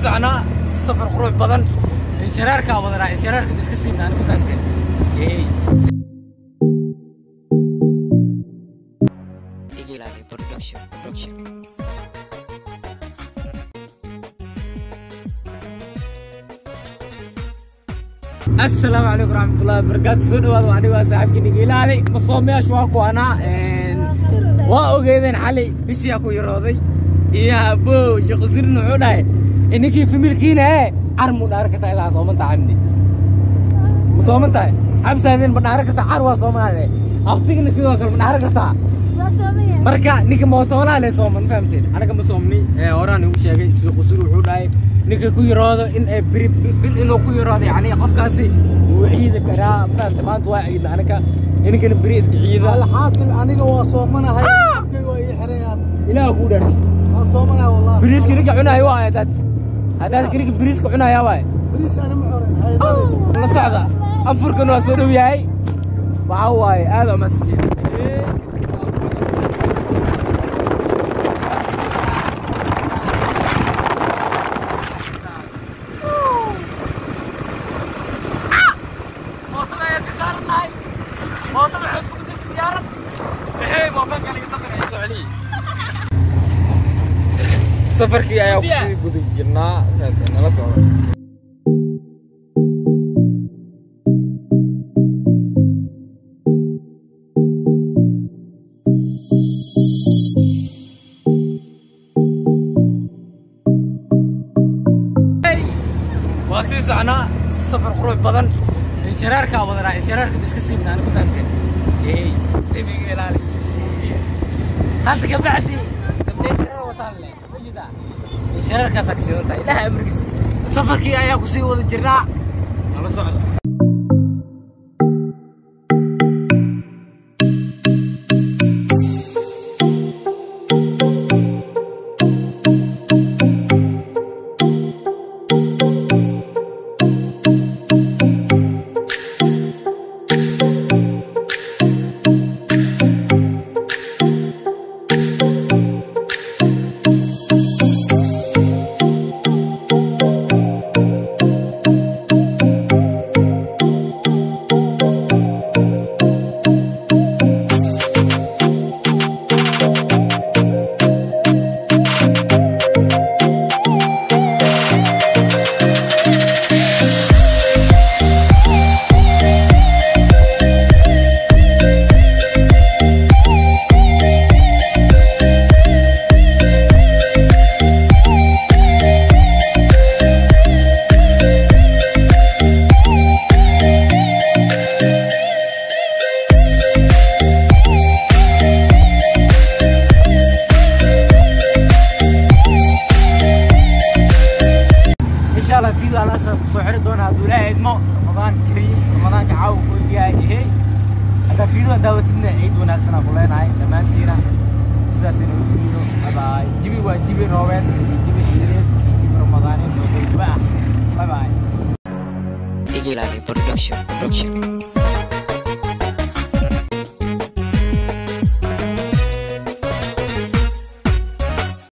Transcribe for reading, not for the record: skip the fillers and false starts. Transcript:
soconaa safar qurux badan inshiraarkaa wadanaa inshiraarka iska siinaa anigu fahamteen. Production, production. Assalaamu calaykum waraxmatullaahi wabarakaatu. Soo dhawaada, waa aniga saaxiibkii Nigilaali. Masoomayaashu waa kuwanaa, waa ogeedeen xalay bishiyaa ku yarooday iyo abow Sheekh Usirin wuxuu dhahay ininkii familkiina ee car muu dhaaran kartaa ilaa sooman tahay camdi ma sooman tahay cabsaadeen ma dhaaran kartaa car waa soomaade abtigina sidoo kale ma dhaaran kartaa. Marka ninka mootoolaa le sooman fahamteen, anaga ma soomni. Horaan igu sheegay Sheekh Usirin wuxuu dhahay ninka ku yaroodo in ay beri bil inuu ku yaroodo, yacni qofkaasi wuu ciidi karaa fahamte. Maanta waa ciidna anaga, ininkana beri iska ciida. Alxaasil aniga waa soomanahay, afkayga waa ii xiran. Ilaah kuu dhaarsi waa soomanahay wallahi. Bariiska ninka cunaayo waay, hadaad ninka bariiska cunaya waay. Bariis ana ma cunin haydari. La socda, anfurkan waa soo dhow yahay. Waxaa waaye aad u mahadsantihiin. Mootada ayaa sii saarannahay, mootada waxay isku bedeshay diyaarad. Ehey, moobilka laga taqanaya soo celiyey. Safarkii ayaa kusii guda jirnaa, nala socda. Waa sii soconaa safar qurux badan inshiraarkaa wadanaa inshiraarka iska siinaa anigu fahamteen. Timiga ilaali ismuujiya hadda ka bacdi gabdhe inshareer wataan leh ma inshiraarkaasaa ka shidan tahay. Ilaaha amarkiisa safarkii ayaa kusii wada jirnaa, nala socda. Insha Allah video ala soo xiri doona hadduu Ilaahay idmo. Ramadaan kariim, ramadaanka caawa ku egyahay. Ehey, haddaa video daawatidna ciid wanaagsan aan ku leenahay dhammaantiina. Sidaas inuu diido bye bye. Jibi waa jibi roobeed iyo jibi ciideed iyo jibi ramadaaneed oo gobgoba ah. Bye bye. Igilali Production, production.